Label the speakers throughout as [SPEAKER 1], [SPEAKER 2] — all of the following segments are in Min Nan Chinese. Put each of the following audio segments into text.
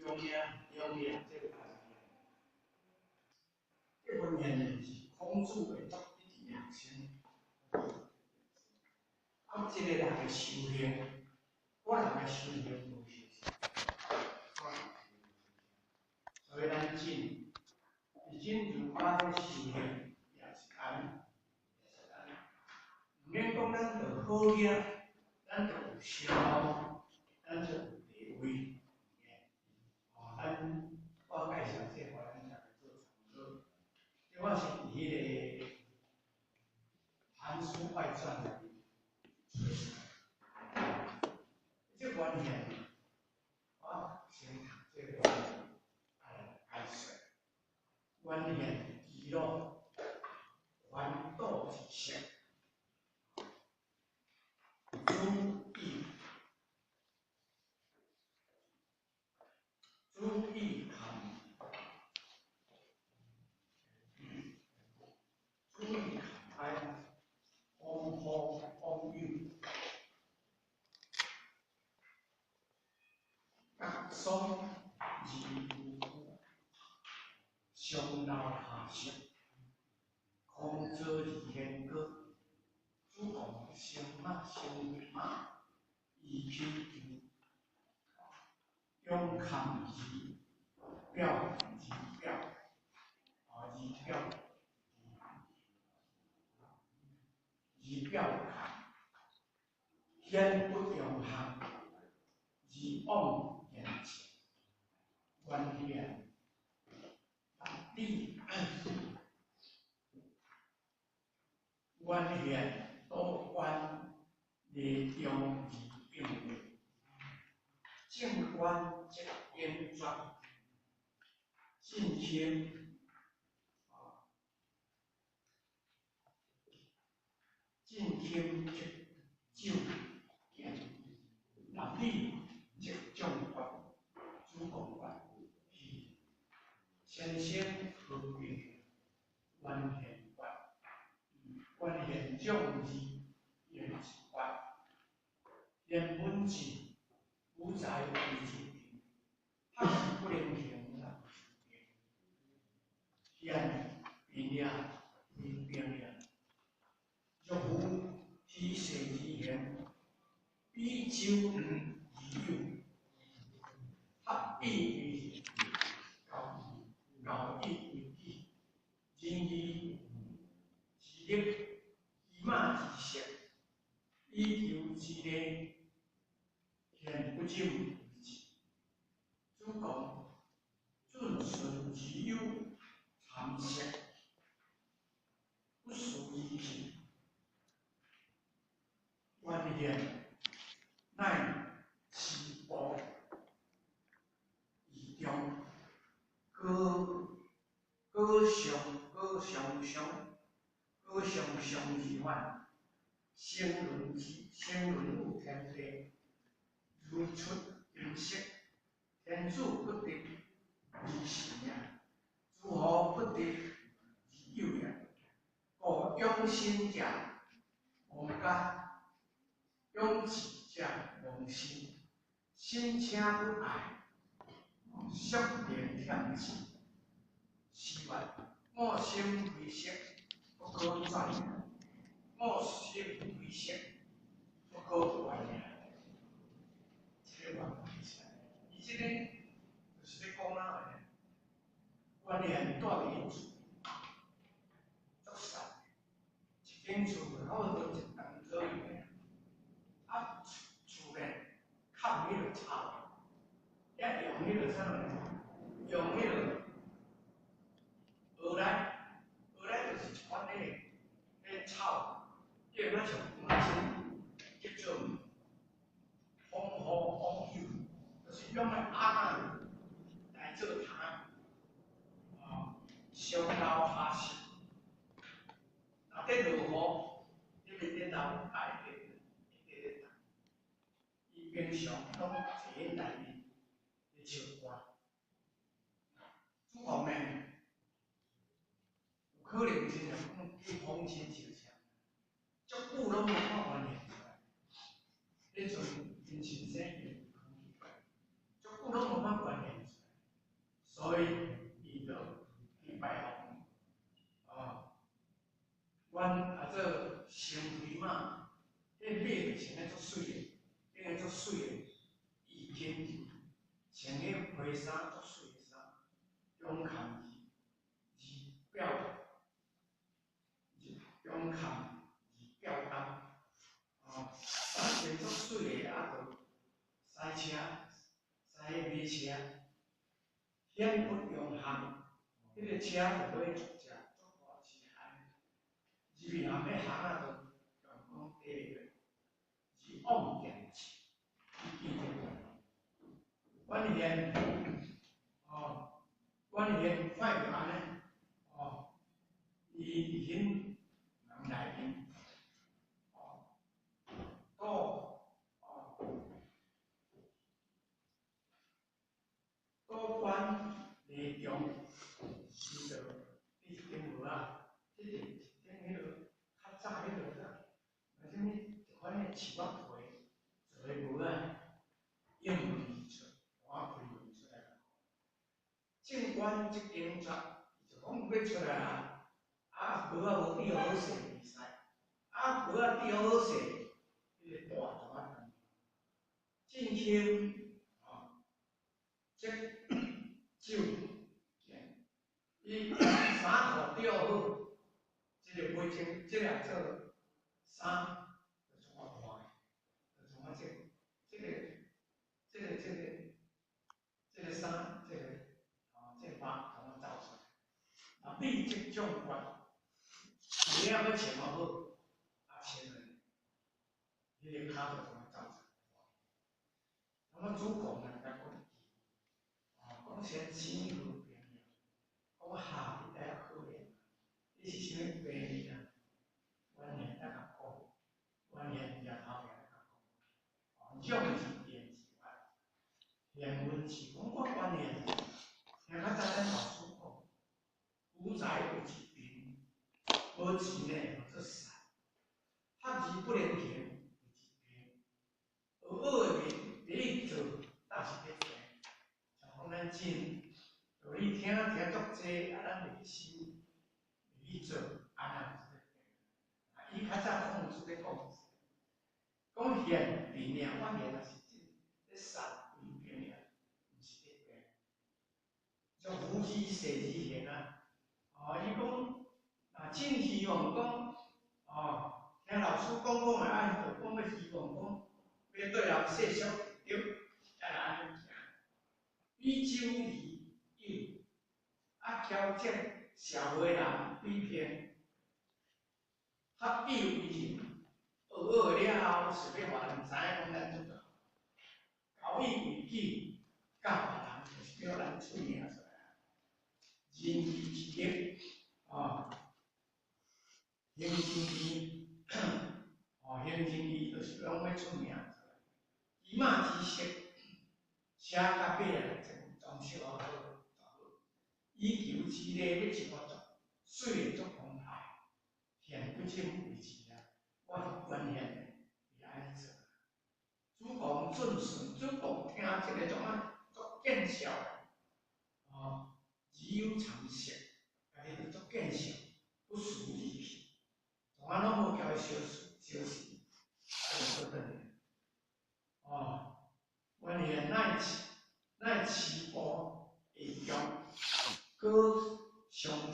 [SPEAKER 1] 中名中名這個這文獻是孔子的作一學生。啊，這個人的修行，我人的修行無相像，所以咱進，真如法的修行也是按呢，也是按呢。毋免講咱就好額，咱就有聲望，咱就有地位。哦，咱我介紹這個，咱大家做參考。這我是佇彼個《韓書外傳》內面揣出來。這關鍵，我先讀這個來解說。關鍵記錄煩惱之色，主意主意堪，主意堪哀，風風往有，覺爽而無上老下熟，空坐而言歌，主公生馬生馬，以品求，中堪字表字表，啊字表，字表堪，顯不用行，而往言前，原現。你原現多關內中而變化，正觀則應絕，進行進行則就見，立理則眾決，主公決是先生何必原現決，原現眾字言之決，言本字無在為之定，學是不能行啦。現變也為變也，若夫虛實而言，比周而有，合意為交交易為己，仁義之力，騎馬之色，以求之利，現不染為智。主公準順而有參色，不思而去。原現乃持步而中，高高上高上上高上上而反，聲聞之聲聞有天地，如出金色，天子不得而神也，諸侯不得而有也。故養心者忘家，養志者忘身，身車不愛，速連忝志。四月，五星為色，不可轉也；五星為色，不可還也。這個原文是，伊這個就是咧講哪個？原來住佇𪜶厝，足散，一間厝差不多一棟左右爾。啊，厝咧崁彼個草，遐用彼個啥物？用彼個蚵仔，蚵仔就是一款彼個草，叫咱像麻糬，叫做風雨往有，就是用來鴨仔來做窗。啊，上老下熟，若咧落雨，你袂顛倒愛會一直咧動。伊平常攏坐佇內面咧唱歌。主公呢，有可能真正講叫風親像啥，足久攏無看原現出來。彼陣𪜶先生伊就足久攏無看原現出來。馬，彼個馬就穿咧足媠的，變個足媠的，衣襟穿个皮衫足媠的衫，中坎而表，中坎而表擔，哦，衫穿足媠的，啊，就駛車，駛馬車，顯不用行，彼個車就欲足隻足大隻行，入去若欲行啊，就用講第個，是往見去，伊見著。阮現，哦，阮現看著按呢，哦，伊佇彼門內面，哦，倒，哦，倒關離中，伊就佇一間帽仔，佇一間彼落較早彼落啥，啥物一款的樹仔皮做的帽仔，應門而出，我開門出來。正官這警察，伊就講欲出來啊，啊帽仔無戴好勢袂使，啊帽仔戴好勢，彼個大就啊斷。進行哦，這酒見，伊衫褲著好，這個袂穿，這個做衫就創啊破，就創啊這個衫，這個哦，這個肉創啊走出來。啊，立即將官，鞋仔欲穿好，啊穿落，彼個跤就創啊走出來。那麼主公呢，共講一句，哦，講先錢好朋友，講下一代可憐，你是啥物病啊？阮現在共講，阮現在頭前共講，哦，勇是電子法，現文是講我觀念，聽較早咱老師講，有才有一貧，無錢呢號做散，學而不能行為一病，學學的袂袂去做，倒是咧病。像講咱真道理聽聽足濟，啊，咱袂去修，袂去做，按呢就是咧病。啊，伊較早孔子咧講，講現貧爾，我現也是真咧散為貧爾，毋是咧病。像夫子世而賢啊，哦，伊講若真希望講，哦，聽老師講講的，啊，就講欲希望講，欲對人世俗對，才來按呢行。比酒而友，啊，挑戰社會人比拼，學以為行，學學了後是欲予人知影講咱做到，交以為己，教別人就是叫咱出名出來。仁義之德，哦，行仁義，哦，行仁義就是講欲出名出來。騎馬之色，車佮馬來裝飾好，好。以求之禮，欲穿足媠的足澎湃，現不正為之啊！我是關鍵的，是按呢做。主公準順，主公聽這個種啊，足見笑的，哦，只有常識，家己就足見笑，不辭而去，從啊攏無共伊相相信，啊就閣轉來。哦，原來乃乃持步下強，閣相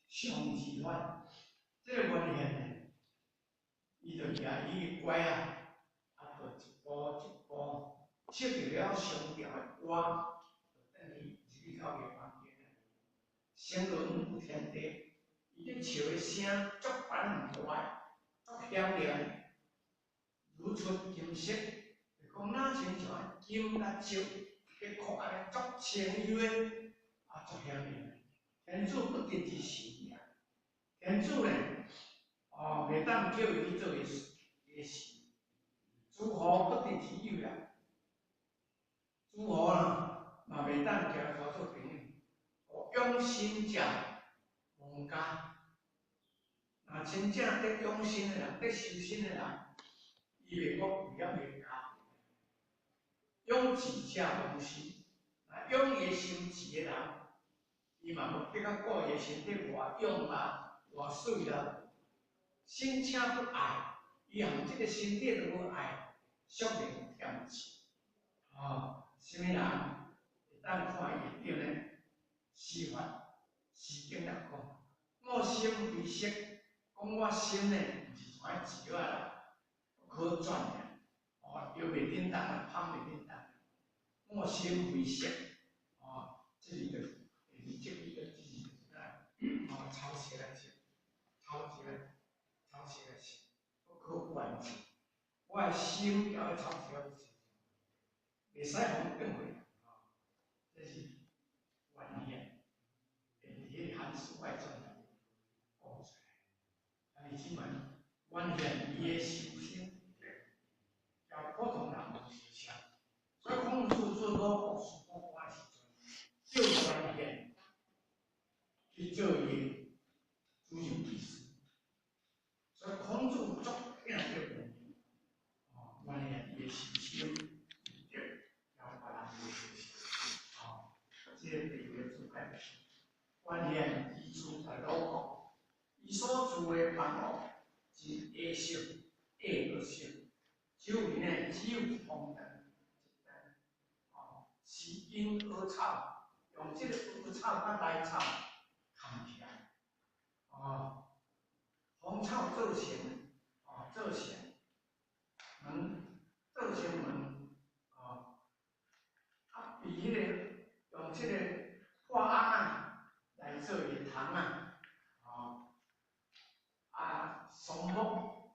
[SPEAKER 1] 相自反。這個原來呢，伊就舉伊個拐仔，啊，就一步一步，切著了上吊的歌，就轉去入去到伊的房間內。聲聞有天地，伊咧笑的聲足煩大的，足響亮，如出金色，就講若親像金佮石，彼箍按呢足清幽的，啊，足響亮。天子不得之時啊，天子呢，哦，袂當叫伊去做伊的事。諸侯不得之友啊，諸侯啦，嘛袂當共伊做朋友。養心者忘家，若真正得養心的人，得修心的人，伊袂閣為了伊的家庭。養志者忘身，若養伊的心志的人，伊嘛無得較顧伊的身體偌勇啊，偌媠啦。身且不愛，伊伊含這个身體都無愛，宿命恬靜。哦，啥物人會當看伊會著呢？司法詩經來講，我心非色，講我心呢，毋是像彼石仔啦，可轉的，哦，搖袂振動啦，芳袂振動。我心非色，哦，這是就是第二節伊個字就是啥？哦，草色來色，草色來草色來色，不可還之。我的心交彼草色有袂使予轉回來，哦，這是原現，會佇彼個《漢書外傳》內面講出來。啊，你這門原現伊的修行，交普通人無相像。所以孔子做魯國司馬官的時陣，叫袁憲去做伊的主任醫師。所以孔子足疼這個袁憲，哦，袁憲伊的修行，對，交別人無相像。哦，這個第二個主解。袁憲伊住在魯國，伊所住的房屋真狹小，狹閣小，周圍呢只有風燈一燈，哦，是用禾草，用這個禾草佮糞草崁起來，哦，芳草做成，哦，做成門，做成門，哦，啊，比彼個用這個破甕仔來做伊的窗仔，哦，啊，松木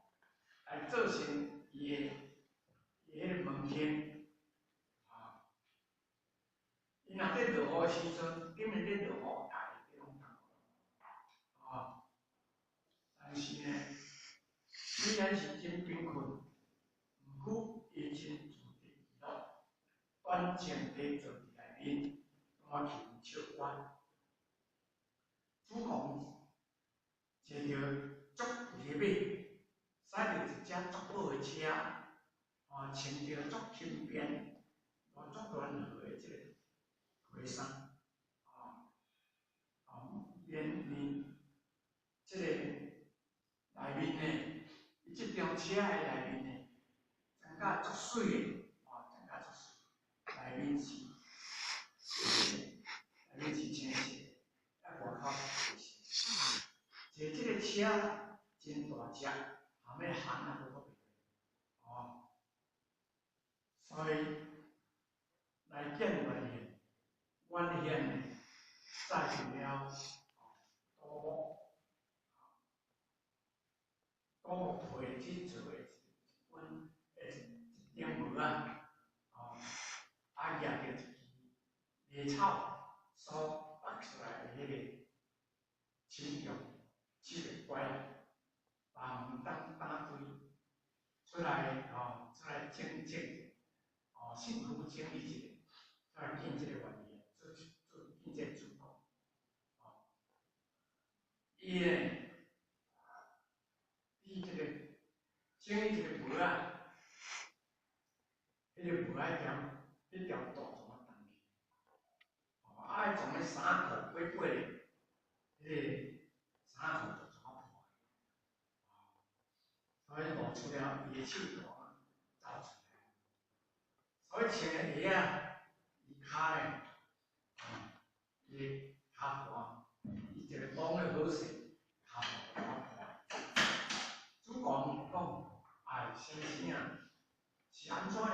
[SPEAKER 1] 來做成伊的伊彼個門窗，啊，伊若佇落雨的時陣，頂面咧落雨，大雨攏澹，啊，但是呢，雖然是真貧困，毋過伊真自得其樂，端正地坐佇內面，敢若去笑話。主公坐著足貴的馬，駛著一隻足好的車，啊，穿著足輕便、足軟和的這個皮衫，啊，啊，連連這個內面呢，伊這輛車的內面呢，裝甲足媠的，啊，裝甲足媠，內面是青色，啊，外口是白色。坐這個車真大隻，後尾行啊都閣袂哦，所以來見袁憲，袁憲呢，載著了杜牧，杜牧皮去做的一本一頂帽仔，哦，啊，舉著一支糞草所縛出來的彼個手杖，手的拐，把門當打開，出來哦，出來整整者，哦，身軀整理一下，出來見這個袁憲，做做見這個主公，哦，伊呢，伊這個整理一個帽仔，彼個帽仔條，彼條帶創啊斷去，哦，啊，從彼衫褲尾尾咧，彼個衫褲就創啊破，哦，所以露出了伊的手段走出來，所以穿的鞋仔，伊跤咧，伊的跤盤，伊一個擋咧好勢，跤盤就破。主公講：哎，先生啊，是按怎樣？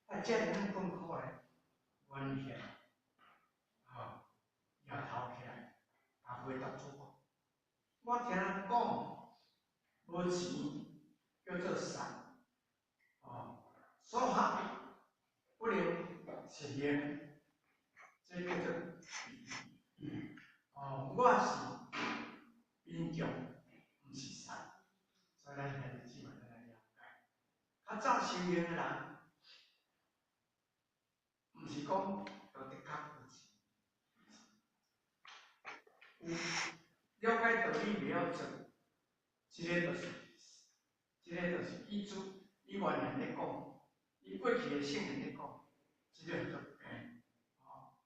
[SPEAKER 1] 啊，遮爾仔困苦咧？袁憲，吼，搖頭起來，共回答主公：我聽人講，無錢叫做殺，哦，所學不能實行，這叫做貧。哦，我是貧窮，毋是殺，所以咱兄弟姊妹咱來了解。較早修行的人，毋是講就的確有錢，有了解道理袂曉做，這個就是以主以原言咧講，以過去的聖人咧講，這個叫做病。哦，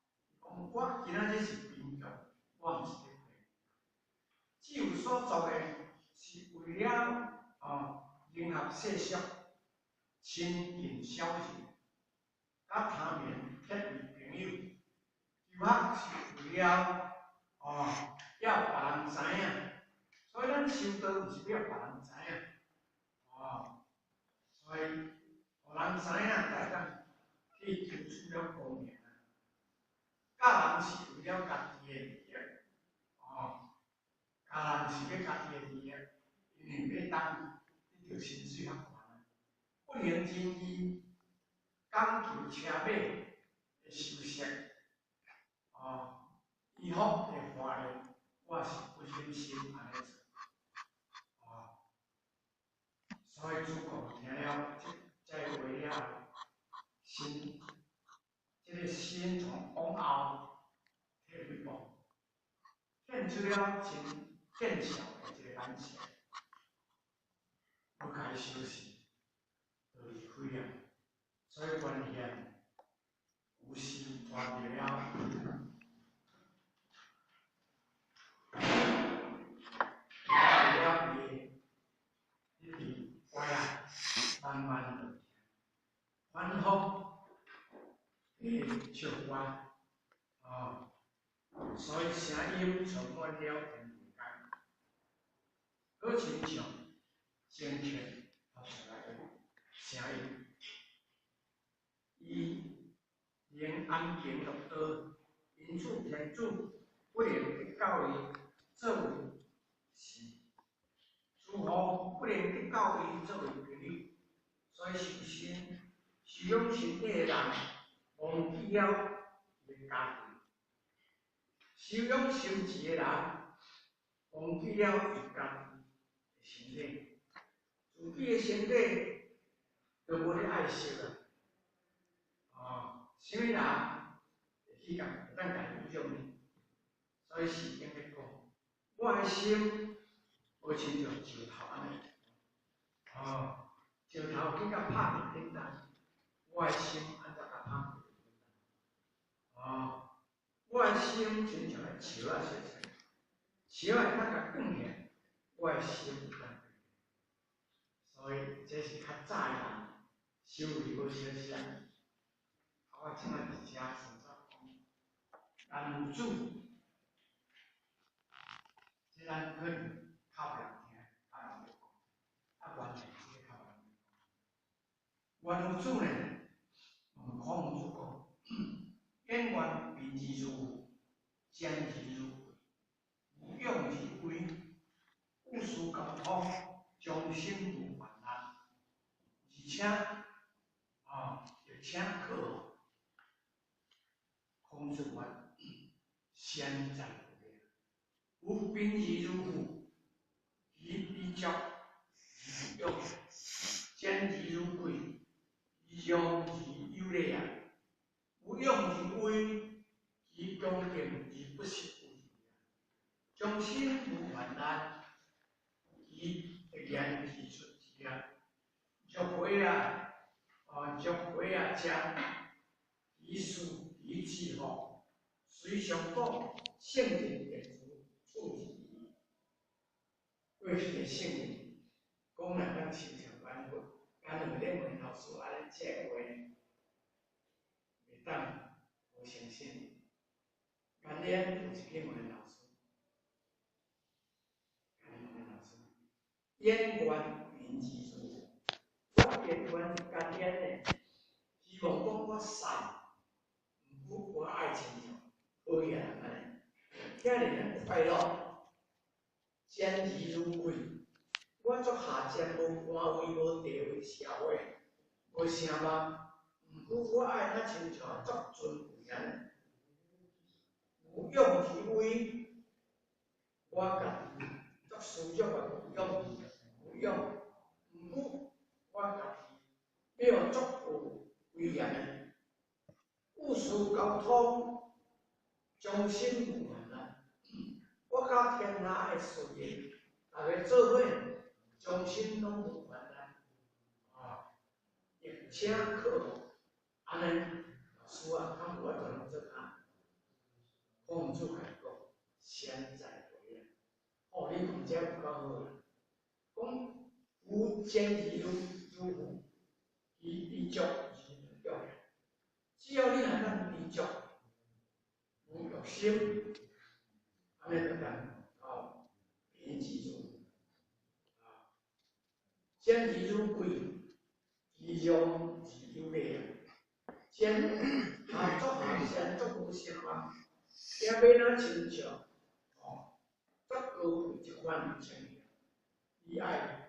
[SPEAKER 1] 講我今仔日是貧窮，我毋是咧病。只有所做的，是為了哦，迎合佮世俗亲近小人，佮贪眠结为朋友，求学是为了哦，要别人知影，所以咱修道毋是欲别人知影，哦，所以予人知影才当去求取了光明啊。教人是為了家己的利益，哦，教人是欲家己的利益，因為欲當得著薪水較懸啊。不能仁義，講求車馬的修飾，哦，衣服的華麗，我是不忍心按呢做，哦，所以子貢聽了這這話了，心，這个心從往後退幾步，現出了真見笑的一个眼神，無該收拾，就離開啊。所以關鍵有時看著了，看著了伊一直乖啊，慢慢就聽，反覆的笑話，哦，所以聲音充滿了天地間，好親像先前發出來的聲音。伊能安貧樂道，因此天子不能得到伊做為是，諸侯不能得到伊做為朋友，所以修身修養身體的人忘記了伊的家己，修養心智的人忘記了伊家己的身體，自己的身體都無咧愛惜啊！哦，啥物人會去共會當共伊用呢？所以聖經咧講，我的心無親像石頭按呢，哦，石頭去共拍佇頂頭，我的心按怎共拍佇頂頭？哦，我的心親像個石仔細細，石仔會當共捲起來，我的心會當捲。所以這是較早的人修為無相像。我這擺佇遮先煞講，顏夫子，這咱可能較袂曉聽，較人咧講，啊，原來這个較無人咧講。顏夫子呢，問孔夫子講，演員貧而如富，賤而如貴，無勇而威，遇事交通，終身無患難，而且，啊，而且可。孔子說：善哉夫！夫貧而如富，其必足而不勇；賤而如貴，其讓而有禮也。無勇而威，其恭敬而不失威也。終身無患難，其言而出之啊！若會啊，哦，若會啊，將其事其智吼，隨上講聖人言辭處之。過去的聖人講若當親像顏回，顏回咧問老師按呢這話，袂當無相信。顏淵有一去問老師，問老師，演員貧而如，我演員顏淵呢，希望講我善。毋過我愛親像好野人按呢，遐爾仔快樂，賤而如貴。我足下賤，無官位，無地位，社會，無聲望。毋過我愛若親像足尊貴按呢，無勇而威，我家己足輸足的無勇無勇。毋過我家己欲足有威嚴的。遇事交通，終身無患難。我佮天下的士人，逐家做伙，終身攏無患難。啊，亦請可按呢，老師啊，敢有法度通做較？孔子共伊講，善哉哉啊！哦，你講這有夠好啦。講夫無堅如如富，其知足而無欲。只要你若當知足，無欲心，按呢就當哦，貧自如富。啊，賤而如貴，其讓而有禮啊！賤合作合善作無聲望，行馬若親像哦，足高貴這款情形，伊愛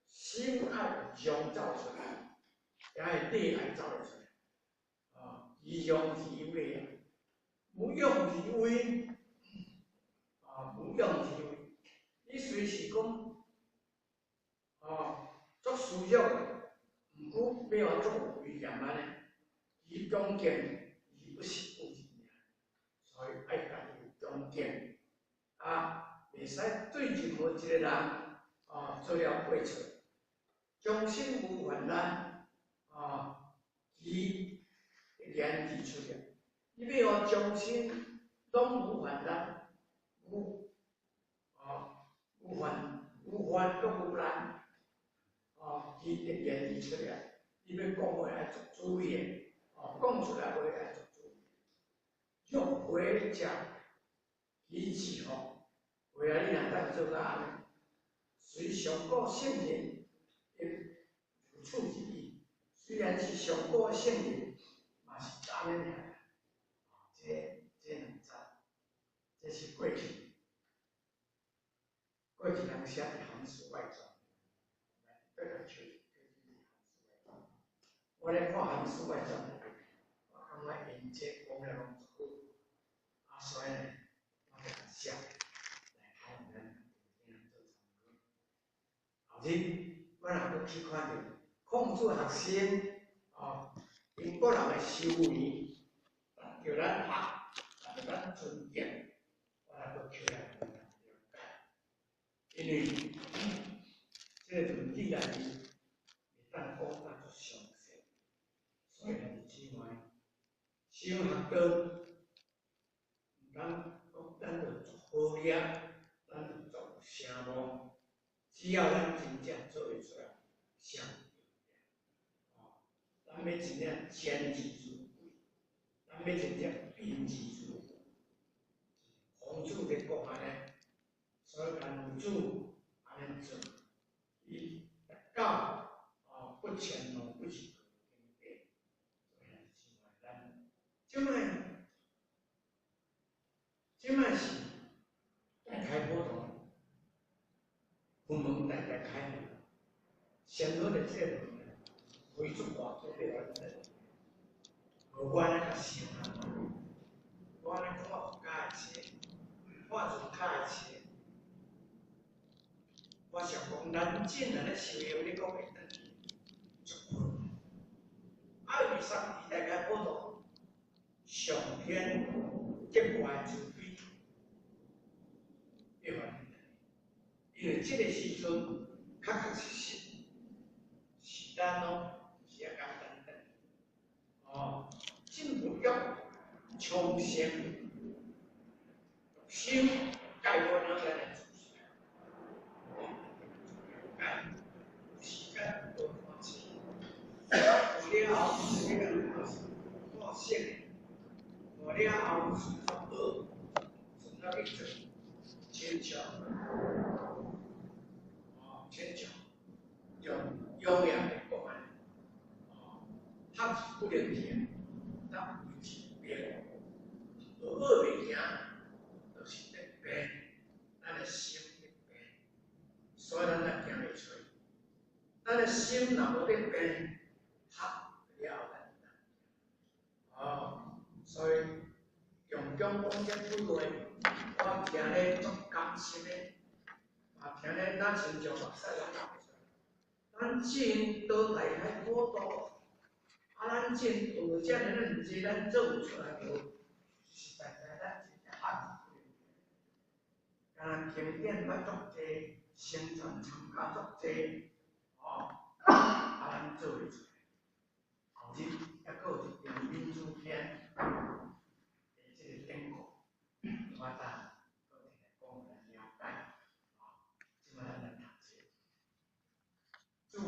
[SPEAKER 1] 心愛讓走出來，也愛禮愛走會出來，啊，其讓而有禮啊，無勇而威，啊，無勇而威，你雖是講，啊，足輸弱，毋過欲按怎有威嚴按呢？伊恭敬，伊不是有爾，所以愛家己有恭敬，啊，袂使對任何一個人啊做了過錯，終身無患難，啊，其言而出了，你欲予終身攏無患難，無啊無患無患閣無難，啊，其言而出了，你欲講話愛足注意的。哦，講出來話愛足注意。欲回者，其自福，話啊，你若當做到按呢，雖上古聖人，亦如此而已。雖然是上古聖人，嘛是按呢爾。這兩節，這是過去，過去人寫佇《韓書外傳》，對來找《韓書外傳》。我咧看《韓書外傳》，我感覺𪜶這講了攏足好，啊，所以呢，我就共寫來予咱聽做參考。後日我若閣去看著孔子學生，哦，英國人的修為，值得咱學，值得咱尊敬，我若閣起來了解，因為這個論語內面會當講甲足詳細，所以兄弟姊妹，修學道，毋通講咱就做好業，咱就做有聲望，只要咱真正做會出來，啥毋對？哦，咱欲真正堅持如貴，咱欲真正貧自如富。孔子咧講按呢，所以孔子按呢做，伊達到哦不遷怒不是境界。所以兄弟姊妹，咱這擺是大開普度，佛門大大開門，先好佇這個門開足大間俾咱入，無我按呢共想啊，我按呢看佛家的冊，看儒家的冊，我想講咱真若咧修行，你講會轉去足困難。啊，為啥佇大開普度上天格外慈悲？會還因為這個時陣確確實實是咱攏毋是遐簡單轉。哦，進步欲重生，心改過了再來做事。哦，有時間多看書，看了後是那個看聖，看了後是怎學，怎去做，親像，哦，親像用永遠的講按呢，哦，學而不能停，得為之變，學學袂停，就是咧變，咱的心咧變，所以咱才行袂出。咱的心若無咧變，學了後咱難行。哦，所以用講講這句話，我聽咧足甘心的，嘛聽咧咱親像目屎攏流出來。咱真倒大開普度，啊，咱真學遮爾仔濟，咱做有出來無？實在在咱真正學而不能停。敢若經典捌足濟，僧團參加足濟，哦，啊，咱做會出來。後日猶閣有一張民主篇的這個典故，我等閣摕來講來了解。哦，這擺咱來讀冊。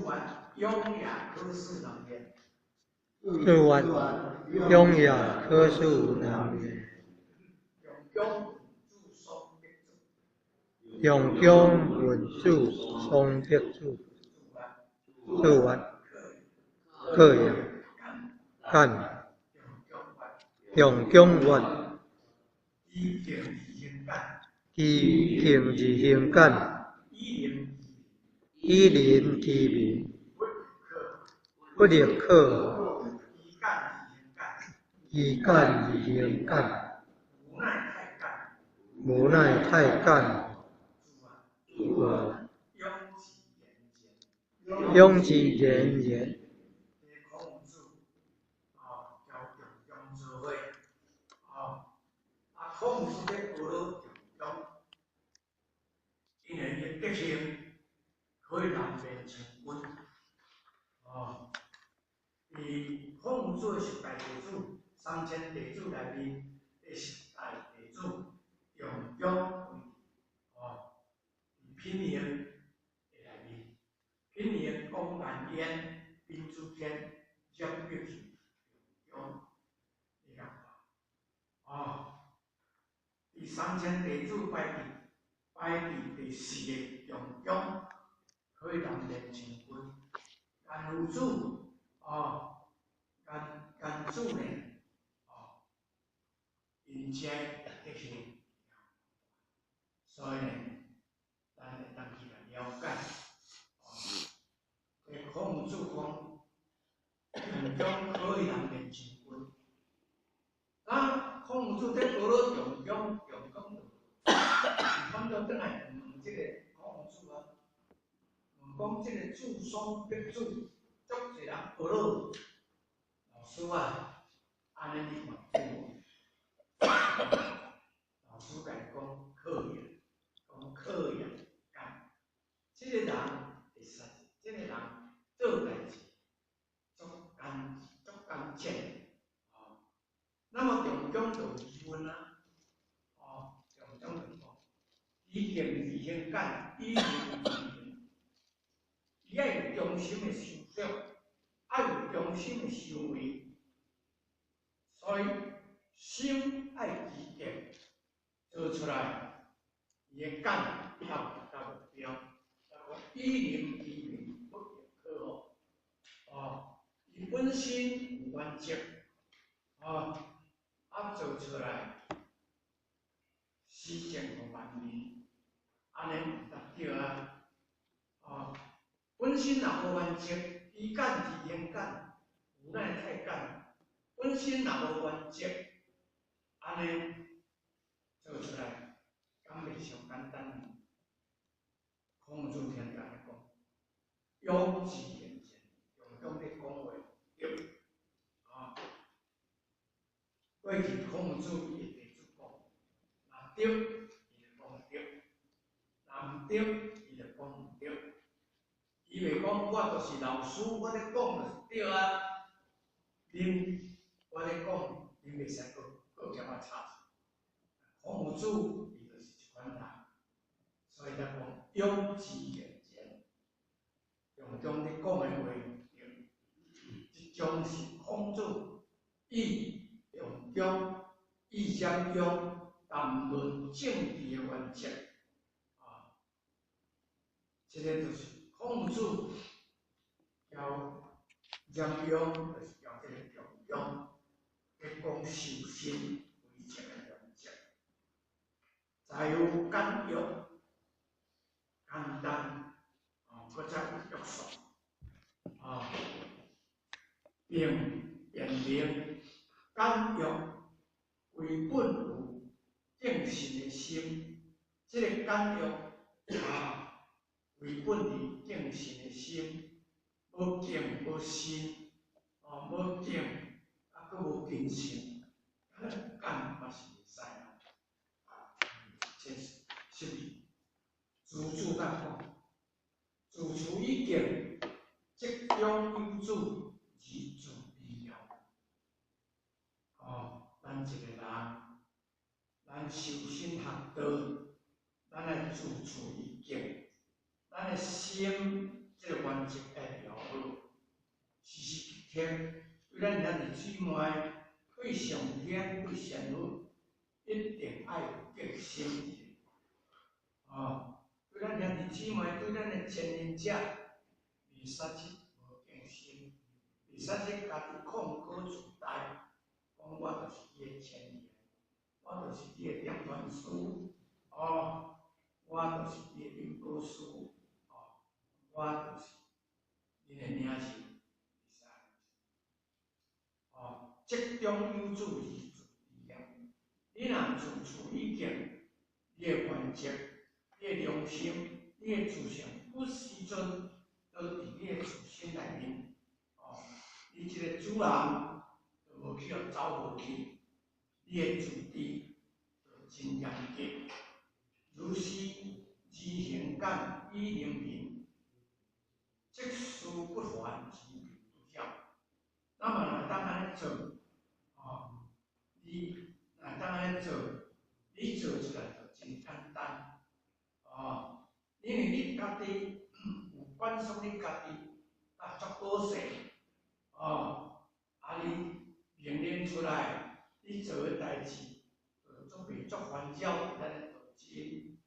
[SPEAKER 1] 願勇也可使人言。
[SPEAKER 2] 注願勇也可使人言。
[SPEAKER 1] 用
[SPEAKER 2] 用經文字雙德主。注願可也干。用經願。依敬而行簡。以仁其民。不亦可。依簡而行簡。無奈太簡。勇之言言。
[SPEAKER 1] 孔子咧学了中庸，因为伊德行可以难辨千军。哦，伫孔子的十大弟子，3000弟子内面的十大弟子，中庸为哦，伫品行的内面，品行讲万言，宾主天，讲乐器，中庸，你看，哦。伫3000弟子排伫第四个中庸，可以难辨千军。颜夫子哦，颜子呢，哦，𪜶遮德行，所以呢，咱會當去來了解。哦，這孔子講，中庸可以難辨千軍。啊，孔子佇學了中庸，中庸就反倒轉來問這個孔子啊，問講這個子雙德子，足濟人學了，老師啊，按呢你看對無？老師共伊講可也，講可也干。這個人會使，這個人做代誌足簡足簡簡。那麼中庸就疑問啊，哦，中庸就講，依敬而行簡，以仁其民，伊愛有忠心的思想，愛有忠心的修為，所以心愛持敬，做出來，伊的簡才有達到目標。以仁其民，不亦可乎？哦，伊本身有原則，哦。啊，做出來，施政予萬民，按呢毋值對啊！哦，本身若無原則，依簡而行簡，無奈太簡。本身若無原則，按呢做出來，敢袂傷簡單？孔子聽按呢講，勇之言言，中庸咧講話對，啊。過去孔子伊的弟子講，若對，伊就講對；若毋對，伊就講毋對。伊袂講我就是老師，我咧講就是對啊。恁我咧講，恁袂使閣閣共我插嘴。孔子伊就是這款人，所以才講勇之言言，中庸咧講的話對。這種是孔子以中庸以禪用談論政治的原則，啊，這個就是孔子教禪用，就是教這個中庸，咧講修身為政的原則，在於簡約、簡單，啊，閣再有約束，啊，並辨明簡約為本有敬信的心，這個簡約啊，為本佇敬信的心，無敬無信，哦，無敬啊，閣無謹慎，按呢簡嘛是袂使啊。這是是毋是？自主甲講，自處以敬，則長有子而自利用。哦，咱一個人，咱修身學道，咱愛自處以敬，咱的心這個原則愛良。刻，對咱兄弟姊妹，對上天、對仙佛，一定愛有敬心一下。哦，對咱兄弟姊妹，對咱的前任者，袂使去無敬心，袂使去家己控高自大，講我就是伊的前人，我就是伊的點傳師，哦，我就是伊的因果師，哦，我就是恁的領袖，袂使。哦，積中有主而自知嚴，你若處處以敬，你的原則、你的良心、你的自信，不時陣都佇你的自心內面，哦，你這個主人就無去予走無去，你的自治就真嚴格。如是而行簡以能平，則事不煩而民不擾。那麼若當按呢做，哦，你若當按呢做，你做起來就真簡單，哦，因為你家己有管束，你家己啊足好勢，哦，啊你命令出來，你做的代誌，就足袂足煩擾咱的道親，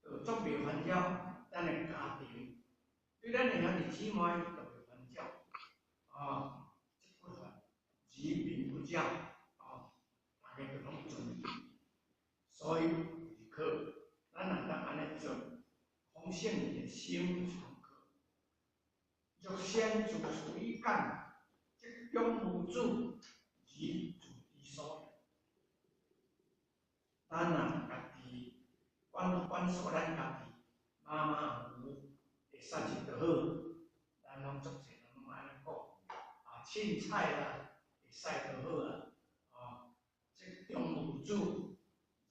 [SPEAKER 1] 就足袂煩擾咱的家庭，對咱的兄弟姊妹就袂煩擾，哦，這不煩，而民不擾，哦，大家就攏尊敬。所以為可，咱若當按呢做，空性的心常可。若先自處以簡，則中無主而自治所。咱若家己管管束咱家己，馬馬虎虎會使食就好，咱攏足濟人攏按呢講，啊，凊彩啦，會使就好啦，哦，則中無主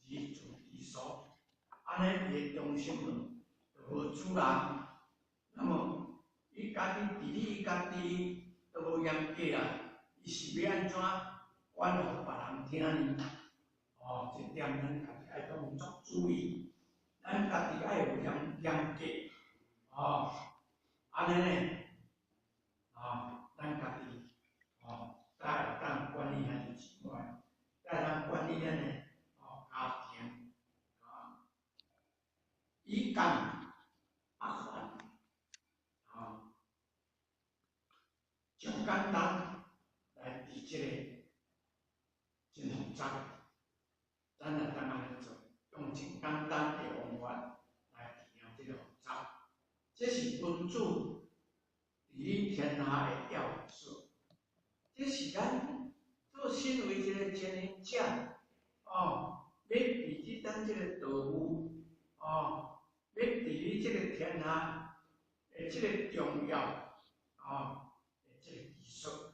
[SPEAKER 1] 而自治所，按呢伊的中心就無主人，那麼伊家己治理伊家己都無嚴格啦，伊是欲按怎管予別人聽呢？哦，這點咱家己愛當足注意，咱家己愛有嚴嚴格，哦，按呢呢，哦，咱家己，哦，才會當管理兄弟姊妹，才會當管理咱的哦家庭，啊，以簡壓繁，哦，上簡單來治這個真複雜，咱若當按呢做，用真簡單的方法來治療這個複雜，這是君子治理天下的要素。這是咱做身為一個經營者，哦，欲治理咱這個道務，哦，欲治理這個天下的這個重要，哦，的這個技術，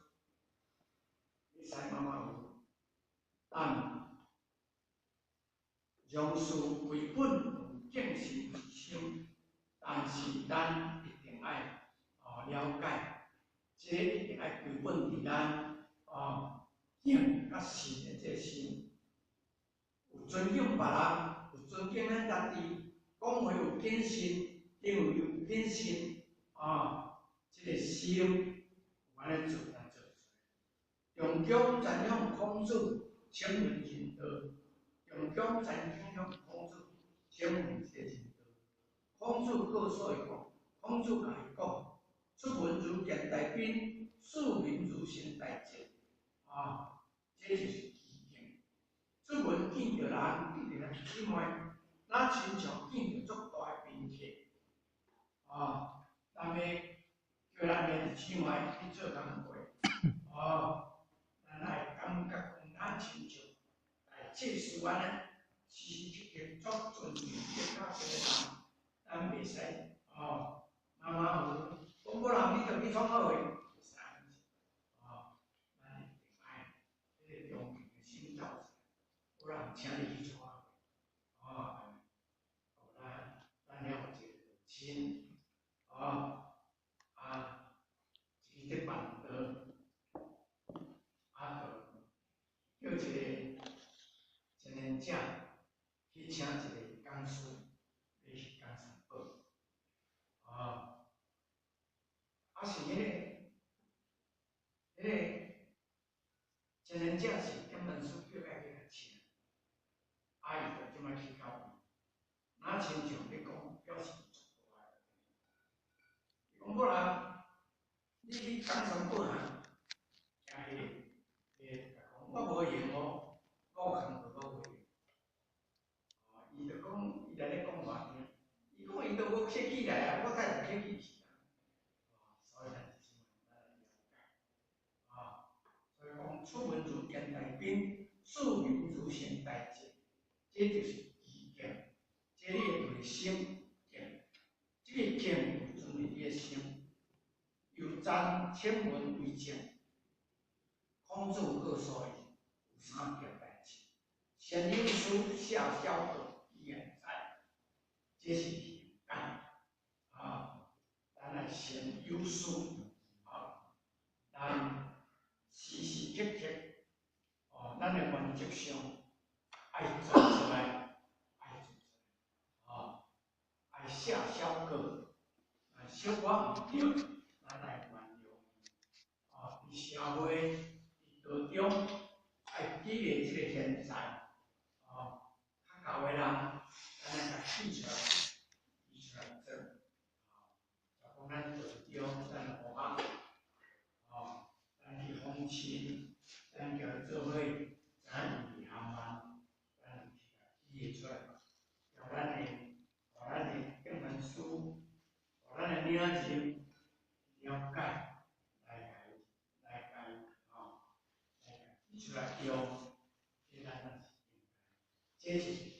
[SPEAKER 1] 會使馬馬虎虎，但常事為本有敬信之心，但是咱一定愛哦了解，這個一定愛歸本佇咱哦敬佮信的這個心，有尊敬別人，有尊敬咱家己，講話有謹慎，行為有謹慎，哦，這個心有按呢做來做出來。重恭瞻仰孔子，請問仁道；重恭瞻仰孔子，請問這個仁道。孔子告訴伊講，孔子共伊講：出門如見大賓，視民如行大節。啊，這就是基敬。出門見著人，見著人姊妹，若親像見著足大的賓客。啊，咱欲叫咱兄弟姊妹去做工課，哦，咱愛感覺講，咱親像大祭司按呢，時時刻刻足尊敬這較這個人，咱袂使哦，馬馬虎虎，講無人你就去創好貨，袂使按呢，哦，咱一定愛這個恭敬的心走出來，有人請你去創好貨，哦，咱咱遐有一個親，哦，啊，伊咧辦桌，啊，就叫一個青年者去請一個講師，欲去講三寶，哦，啊是彼個，彼彼个前人者是点门师叫爱去共请，啊，伊就這擺去到位，若親像咧講，表示足大个。伊講好啦，你去講三寶啊，行彼个，彼个共講，我無閒哦，我有工課我無閒。哦，伊就講，伊來咧講偌聽，伊講伊都無客氣來啊，我才會客氣去啊。哦，所以咱是咱來了解，啊，所以講出門如見大賓，視民如行大節，這就是知見，這你的內心見，這个見有存佇你的心，由讚請文為證，孔子告訴伊有三件代誌：先有師，下小過，以賢才，這是行解。啊，咱來先有師，啊，咱時時刻刻，哦，咱的原則上愛做出來，愛做出來，啊，愛下小過，啊，小可毋對，咱來原諒。啊，佇社會，佇道中，愛記得這个賢才，哦，較舊的人，咱來共記出來，記出來做，啊，就講咱道中，咱學校，哦，咱去訪親，咱共伊做伙，知影伊伫含萬，咱就去共記會出來，予咱的經文書，予咱的領袖了解，來共，吼，來共記出來用，這咱若是應該，這就是行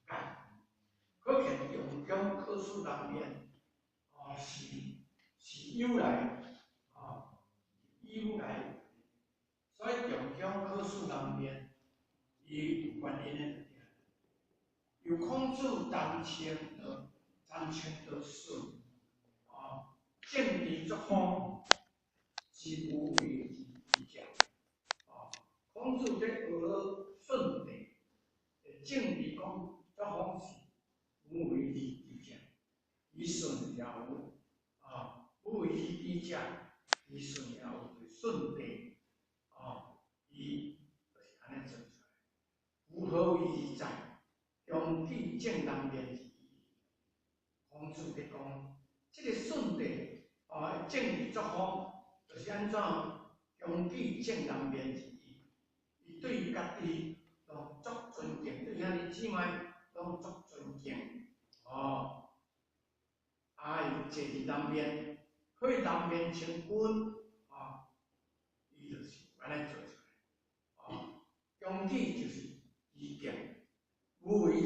[SPEAKER 1] 解。可見中中考試人面，哦，是有來，哦，有來，所以中中考試人面，伊有原因的就對。由孔子張騫的張騫的事，哦，政治作風是無為而治者，哦，孔子咧學舜帝，政治講作風是無為而治者，伊舜也有，啊，無為而治者，伊舜也有舜帝，哦，伊就是按呢做出來，夫何為而在？中舉正人面而已。孔子咧講，這个舜帝哦，政治作風就是按怎恭敬正人面而已。伊對家己攏足尊敬，對兄弟姊妹攏足尊敬。哦，啊，伊坐佇南面，去南面稱君，哦，伊就是按呢做出來。哦，恭敬就是知見。無為而治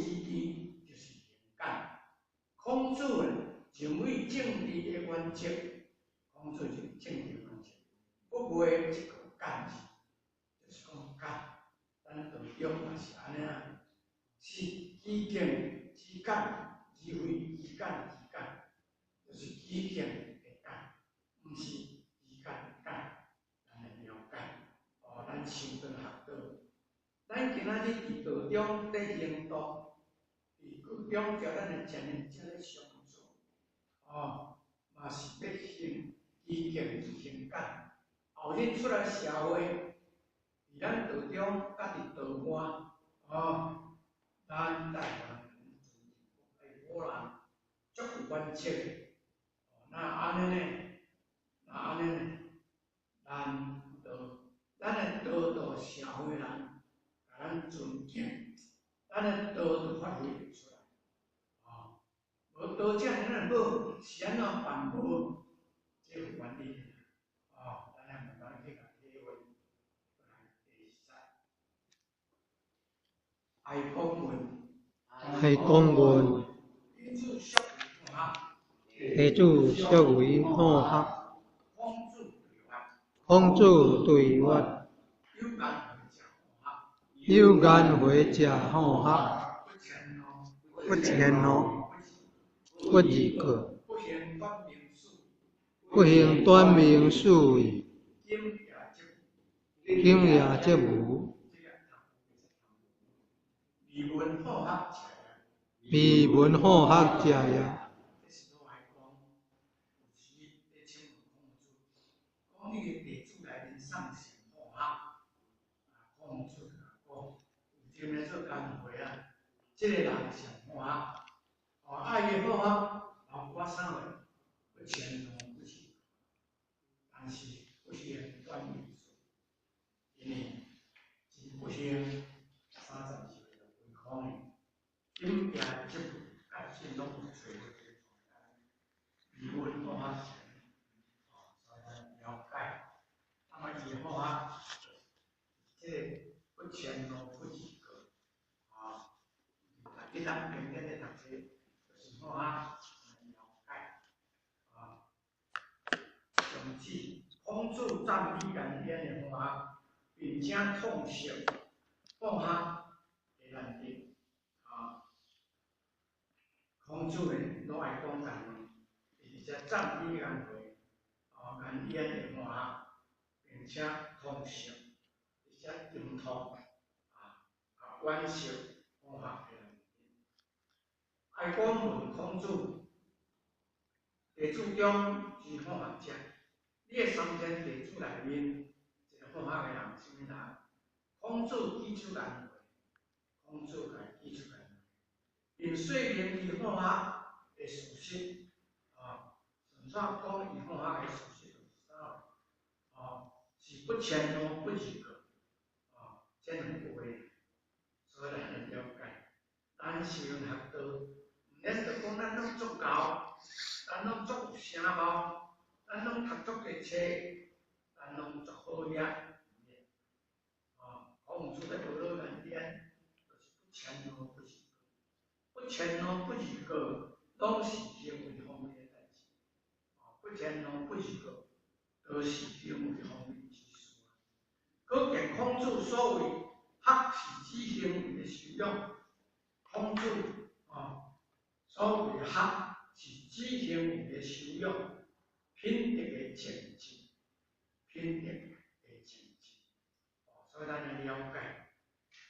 [SPEAKER 1] 就是行解。孔子認為政治的原則，孔子就是政治原則，不為這個簡字，就是講簡。咱道中嘛是按呢啊，是知見知簡，而非知簡知簡，就是知見的簡，毋是知簡的簡。咱來了解，哦，咱修道學道。咱今仔日佇道中咧行動，佇道中共咱的前人者咧相助，哦，嘛是欲行知見行簡。後日出來社會，佇咱道中佮佇道外，哦，咱台灣人尊敬國愛某人，足有原則的。哦，若按呢呢，若按呢呢，咱道，咱的道道社會人。咱尊敬，咱的道就發揮會出來。哦，無道遮爾仔好，是按怎辦無？這有原因的。哦，咱來慢慢去共體會。來，第四，愛講問，
[SPEAKER 2] 愛講問。
[SPEAKER 1] 弟子淑為好學，
[SPEAKER 2] 弟子淑為好學。
[SPEAKER 1] 孔子對曰，
[SPEAKER 2] 孔子對曰。有顏回食好學，不遷怒，不自過，不行短命事矣。謹也則無。未聞好學者也。
[SPEAKER 1] 講，伊的弟子內面送上好學，啊，孔子就講，有前來做工課啊，這个人上好學，哦，愛伊好學，包括啥貨，不遷怒不忌，但是不幸斷義士，因為真不幸，32歲就歸空去，頂壁職務甲信攏有揣無這個疑問好學。了解，那麼以後啊，這個不遷怒不忌過，啊，大家當經典咧讀冊，就是好啊，了解，啊，從此孔子讚美顏淵的好學，並且痛惜好學的難得，啊，孔子呢，攏愛講感恩，而且讚美顏淵。顏淵的好學，並且痛惜，而且沉痛，啊啊惋惜好學的難得。愛講問孔子，弟子中之好學者，你的3000弟子內面，一個好學的人是啥物人？孔子舉出顏淵，孔子共伊舉出顏淵，並說明伊好學的事實，啊，順煞講伊好學的事實。哦，是不遷怒不忌過，哦，這兩句話，所以咱來了解。咱修學道，毋免著講咱攏足𠢕，咱攏足有聲望，咱攏讀足濟冊，咱攏足好額，哦，孔子咧學了顏淵，就是不遷怒不忌過，不遷怒不忌過，攏是行為方面的代誌。哦，不遷怒不忌過。都是行為方面之事。可見孔子所謂學是指行為的修養，孔子哦，所謂學是指行為的修養，品德的前進，品德的前進。哦，所以咱來了解，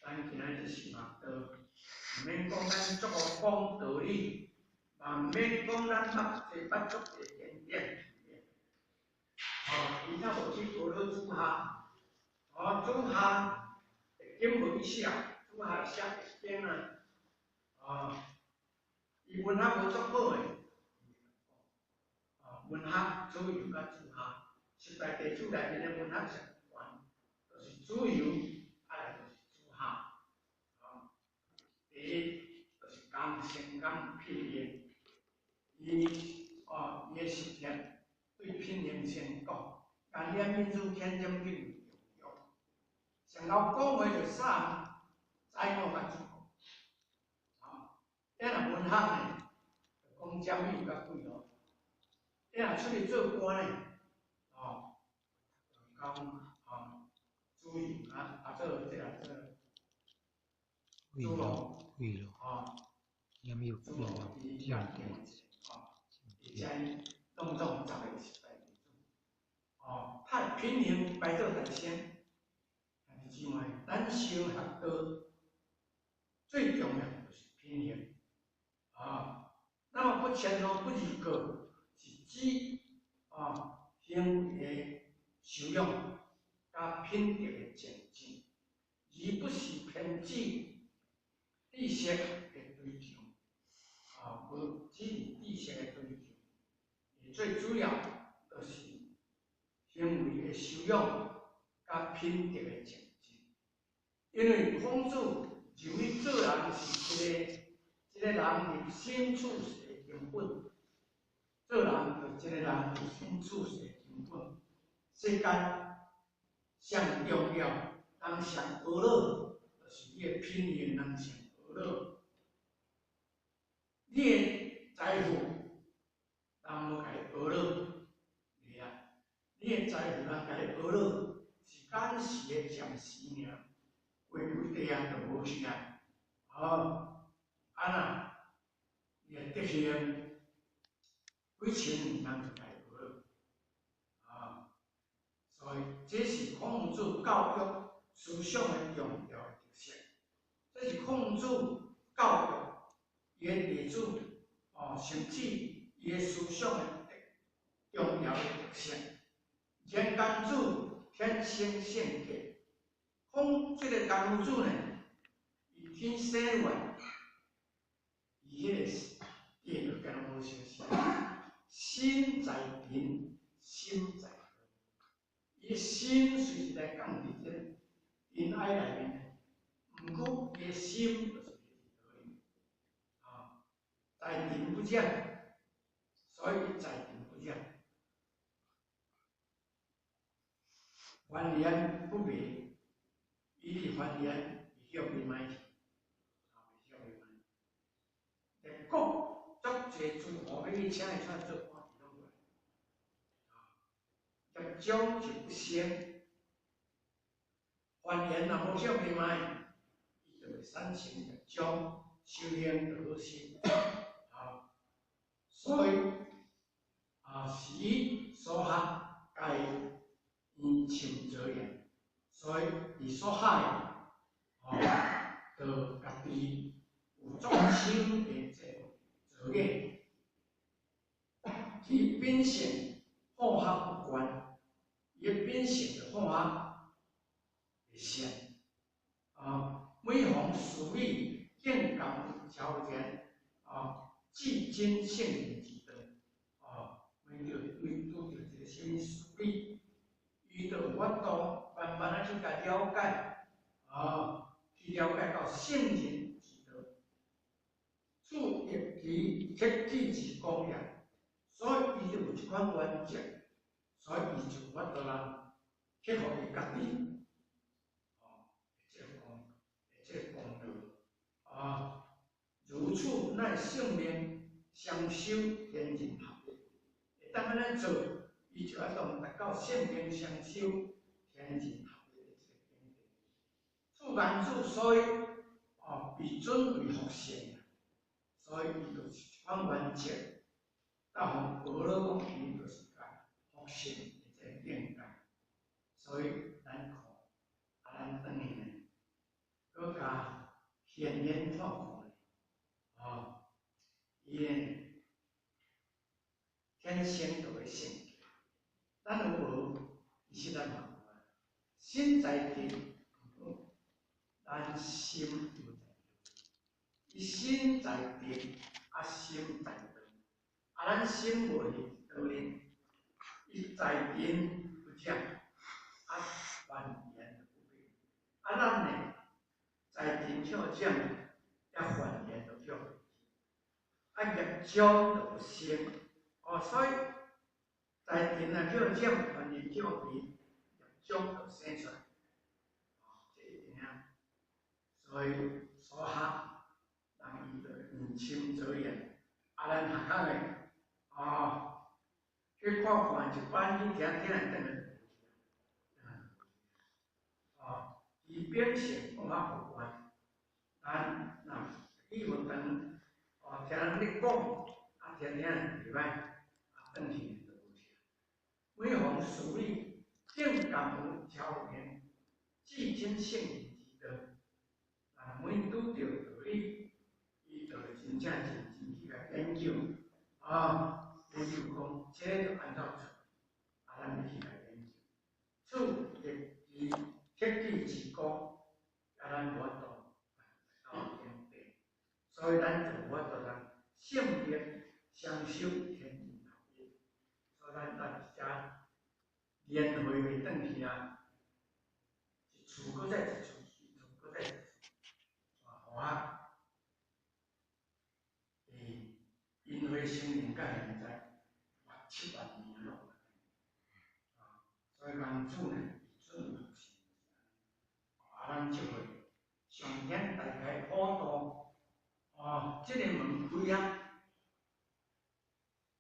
[SPEAKER 1] 咱今仔日是嘛道，毋免講咱足夠講道理，嘛毋免講咱捌這捌足濟經典。哦，伊若無去學了主學，哦，主學經無去寫，主學寫經啊，哦，伊文學無足好的，哦，文學主要佮主學，十大弟子內面的文學上懸，就是主要，啊來就是主學，哦，第一就是講成講品行，伊哦，伊的實踐。對品行先講，顏淵民主天真品重要。上後講話就啥，知我較足夠。啊，你若文學呢，講占有較貴咯。你若出去做官呢，哦，講哦，主任啊，啊做這個做，主路，哦，主路伊家己，哦，而且。攏總十个十大弟子，哦，他品行排做第先，兄弟姊妹，咱修學道最重要就是品行，啊，那麼不遷怒不忌過，是指啊行為的修養佮品德的前進，而不是偏指知識的追求，啊，無只是知識的追求。最主要就是行為的修養佮品德的前進，因為孔子認為做人是一個一個人立身處世的根本，做人就是一個人立身處世的根本。世間上重要，人上懊惱，就是你的品行人上懊惱，你的財富。人無共伊懊惱，袂啊！你的財富人共伊懊惱，是暫時的暫時爾，過幾塊啊就無去啊。哦，啊若你的德行幾千年人就共伊懊惱，啊！所以這是孔子教育思想的重要的特色。這是孔子教育伊的弟子，哦，甚至伊的思想的重要的特色，而天公子天生性格，讲這个公子呢，伊天生來，伊彼个定就敢若無相似，身在塵，心在道。伊心雖是來降佇這個塵埃內面，毋過伊的心就是佇道裡。啊，在塵不染，所以在塵不染。凡言不滅，伊佇凡言袂曉變歹去，啊，袂曉變歹。結果足濟諸侯欲去請伊出來做官，伊攏無愛。啊，業障就不生，凡緣若無曉變歹，伊就會產生業障，修行就好深。啊，所以啊，時所學皆因深造業，所以佇所學的，吼，就家己有足深的這個造業，其秉性好學不倦，伊的秉性就好學袂散，啊，每逢事理見感超然，啊，至真聖人之道，啊，每拄著一個啥物事理，伊就有法度慢慢仔去共了解，啊，去了解到聖人之道，此亦其克己之功也，所以伊就有這款原則，所以伊就有法度啦，克服伊家己，哦，這個功，這個功勞，啊，如此乃性命雙修天人合一，會當按呢做，伊就會當達到性命雙修天人合一的這個境界。此願子所以哦，被尊為佛聖，所以伊就是這款原則。到予阿羅講，伊就是共佛聖的這個境界。所以咱看，啊，咱轉去呢，閣共顯現看看，哦，伊呢天生就會性格。咱有無？其實咱嘛有啊。身在定，毋過咱心猶在道。伊身在定，啊心在道。啊，咱心無佇道裡，伊在定不染，啊凡緣不變。啊，咱呢在定卻染，啊凡緣就叫啊業障就不生。哦，所以在定若叫染，凡緣叫變，業障就生出來。哦，這一定啊。所以所學，人伊就用深造業，啊，咱學校的，哦，去看看一班去聽聽，轉來就無去啊。哦，伊秉性講較無關，咱若去佛堂，哦，聽人咧講，啊，聽聽袂歹，啊，轉去就無去。每逢事理，見感有超然，至真聖人之道。啊，每拄著道理，伊就會真正認真去共研究，啊，研究講這個就按怎做，啊，咱就去共研究。此亦其克己之功，啊，咱無法度到天地，所以咱就無法度通性命雙修天人合一。所以咱咱遮蓮花袂轉去啊，一處閣再一處，一處閣再一處，啊，好啊。佇因花生命到現在，六七萬年咯。啊，所以孔子呢，伊準學生，啊，咱這回上天大開普度，哦，這個門開啊，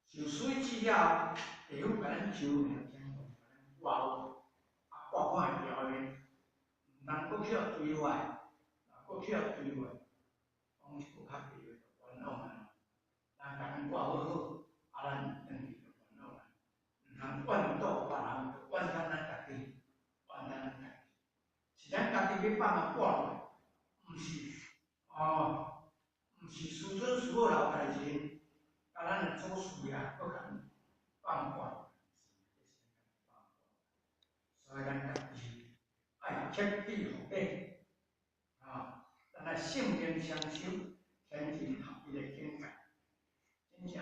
[SPEAKER 1] 受水之後，地府共咱招名，全部共咱掛好，啊，掛看會牢的，毋通閣去予追壞，若閣去予追壞，講一句較白話就冤枉啊！咱共咱掛好好，啊，咱轉去就冤枉啊！毋通怨妒別人，就怨咱咱家己，怨咱咱家己，是咱家己去放啊掛落，毋是哦，毋是師尊師母老大人，共咱的祖師爺閣共放掛，所以咱家己愛徹底服底，啊，咱愛性命雙修，天人合一的境界，真正。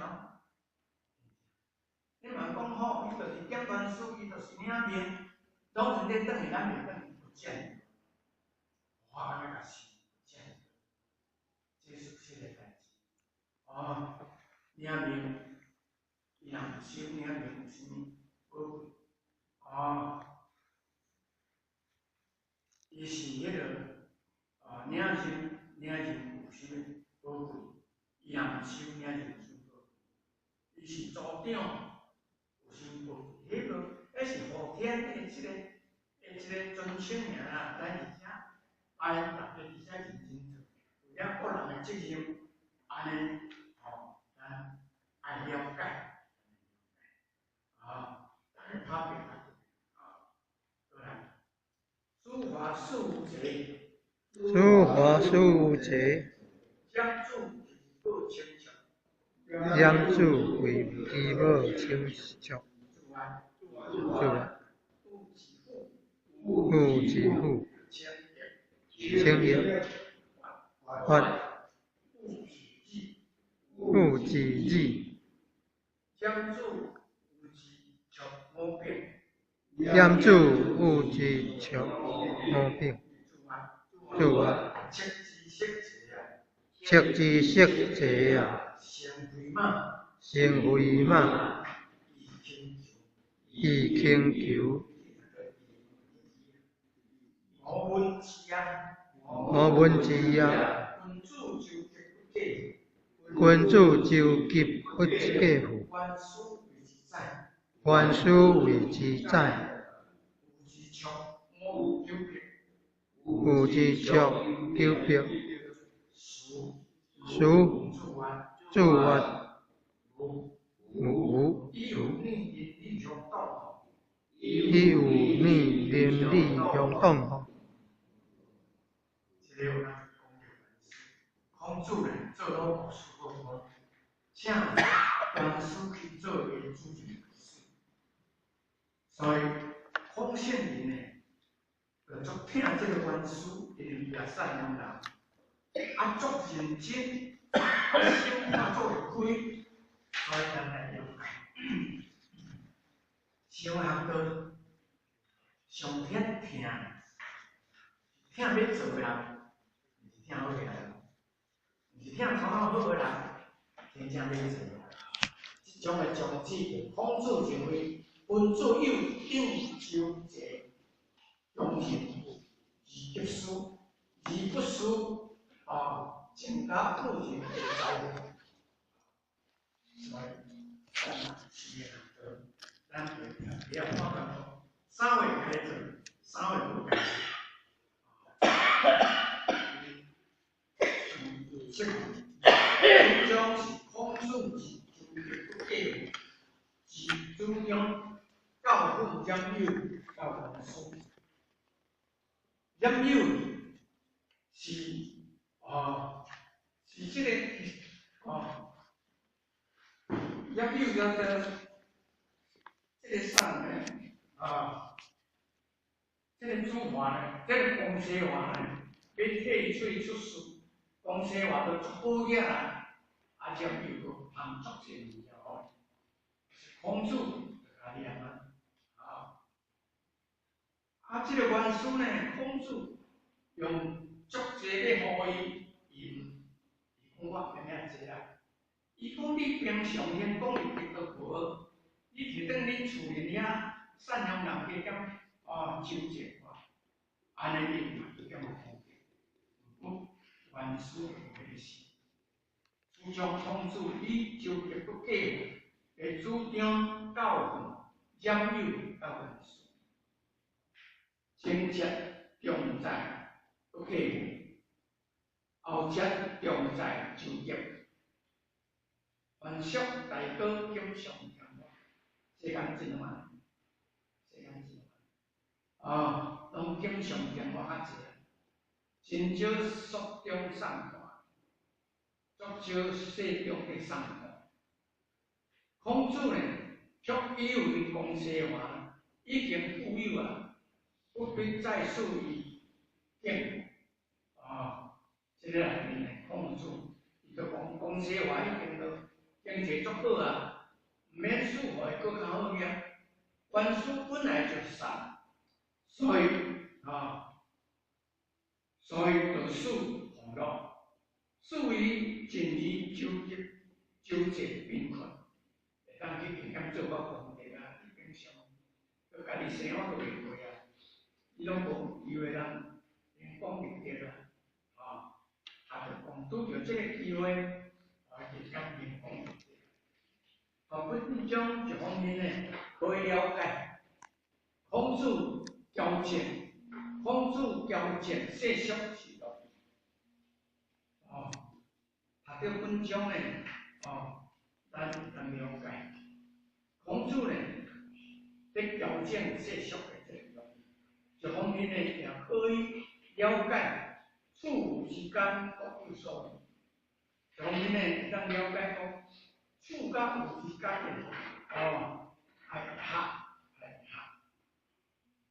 [SPEAKER 1] 你嘛講好，伊就是點傳師，伊就是領命，攏是咧轉去，咱袂轉去，不見。我按呢共想，不見得，這是實的代誌。哦，領命，伊若毋修領命有啥物寶貴？哦，伊是彼个啊，領認領認有啥物寶貴？伊若毋修領認有啥物寶貴？伊是組長有啥物寶貴？彼个彼是後天的這個尊稱爾啦，咱而且愛逐家佇遮認真做，為了個人的責任，按呢吼，咱愛了解，啊，逐家拍拼啊，過來，諸華事無賊，
[SPEAKER 2] 諸華事無賊，
[SPEAKER 1] 染子為寶清濁，
[SPEAKER 2] 染子為其母清濁，
[SPEAKER 1] 自愛，
[SPEAKER 2] 自愛，
[SPEAKER 1] 有自負，
[SPEAKER 2] 有自負，清熱，發，有自子，
[SPEAKER 1] 染子有自濁母病，
[SPEAKER 2] 染子有自濁母病，自愛，
[SPEAKER 1] 赤子色濟啊，
[SPEAKER 2] 赤子色濟啊，
[SPEAKER 1] 成飛馬，
[SPEAKER 2] 成飛馬，
[SPEAKER 1] 意輕
[SPEAKER 2] 意輕求，
[SPEAKER 1] 無文字啊，
[SPEAKER 2] 無文字啊，
[SPEAKER 1] 君子周急不假，
[SPEAKER 2] 君子周急不假婦，
[SPEAKER 1] 原師為之宰，
[SPEAKER 2] 原師為之宰，
[SPEAKER 1] 有自濁五九別，
[SPEAKER 2] 有自濁九別，師自曰無無，
[SPEAKER 1] 以有逆倫理相當，
[SPEAKER 2] 以有逆倫理相當吼。
[SPEAKER 1] 這個有人講著孔子呢做老國師好，請原師去做伊的主任老師，所以孔聖人呢，就足疼這個原師，因為伊也贍養人，啊足認真，心肝做會開，所以咱來了解。上學道上疼疼，疼欲做的人，毋是疼好的人，毋是疼頭腦好的人，真正欲做的人。這種的宗旨，就孔子認為，君子有應周濟，忠行而急思，而不思啊，增加個人的財富。所以，咱是的，咱就不要發覺啥話該做，啥話無該做。這個主張是孔子是周急不假，是主張教訓冉有教原師。冉有是啊，是這個啊，冉有叫做這個啥呢？啊，這個子華呢，這個公西華呢，欲替喙出師，公西華都足好額啊，啊，冉有閣通足濟物件予伊，孔子就共念啊，啊，啊，這個原師呢，孔子用足濟個予伊，伊毋，伊講我免遐濟啦，伊講你平常心講伊得都無，你提轉恁厝裡遐贍養人加減啊周濟我，按呢你嘛加減有福德。毋過原師無彼個心，主張孔子以周急不假的主張教訓冉有佮原師，前節重在不假婦，後節重在周急。凡俗大果錦上添花，世間真嘛，世間真啊，攏錦上添花較濟，真少雪中送炭，足少雪中去送炭。孔子呢，卻以為公西華已經富有啊，不必再示伊境啊，這个內面呢，孔子伊就講講實話已經都經濟足好啊，毋免賜予伊閣較好額。原師本來就善，所以啊，所以就賜享樂，賜伊盡力救濟救濟貧困，會當去加減做較功德啊，伊平常閣家己生活都會過啊，伊攏無機會通講立德啊，啊，啊就講拄著這个機會，啊，就減貧講立德。哦，本章一方面呢，可以了解孔子矯正，孔子矯正世俗是道。哦，讀著本章呢，哦，咱咱了解孔子呢，佇矯正世俗的這個用意，一方面呢，也可以了解處有之間各有所異。一方面呢，會當了解講處佮有之間的，哦，愛合來合。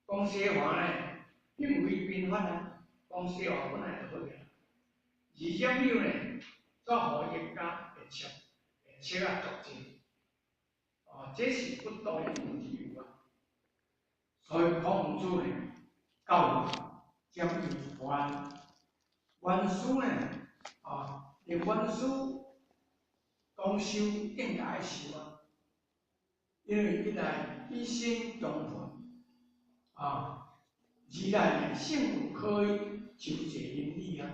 [SPEAKER 1] 講實話呢，因為貧乏啊，講實話本來就好額。而佔有呢，煞予一家會笑，會笑啊作賤。哦，這是不當有理由啊。所以孔子呢，教育佔有一番，原師呢，啊，連原師當修應該修啊，因為一來一心窮困，啊，二來呢，性有可以救濟鄰里啊，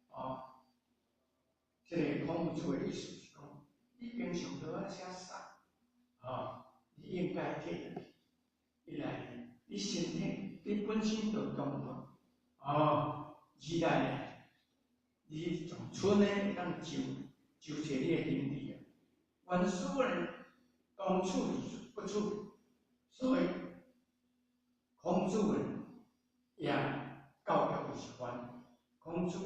[SPEAKER 1] 啊，這个孔子的意思是講，你平常都愛寫善，啊，你應該體諒。一來你身體你本身就窮困，啊，二來呢，你從村呢會當救救濟你的鄰里啊。原師呢，當處而不處，所以孔子呢也教育伊是番。孔子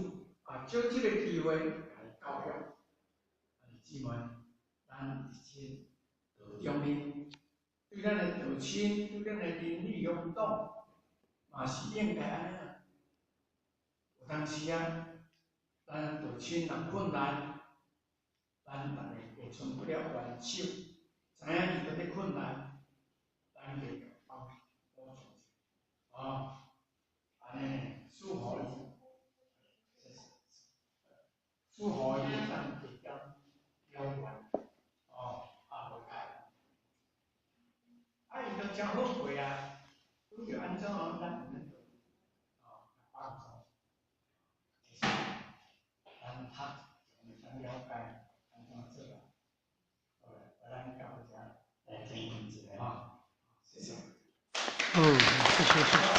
[SPEAKER 1] 啊，借這个機會來教育。姊妹，咱佇這道中面，對咱的道親，對咱的鄰里鄉黨，嘛是應該按呢啊。有當時啊，咱道親若困難，咱逐个會伸出了援手，知影伊佇咧困難，咱就幫幫助者，啊，按呢賜予伊，賜予伊會當加減了緣，哦，啊無開，啊伊都誠好過啊，拄著按怎咱毋免做，哦，幫助，其實咱學會當了解按怎做啊，好，咱到遮來停頓一下吼，謝謝。
[SPEAKER 2] 好，謝謝謝謝。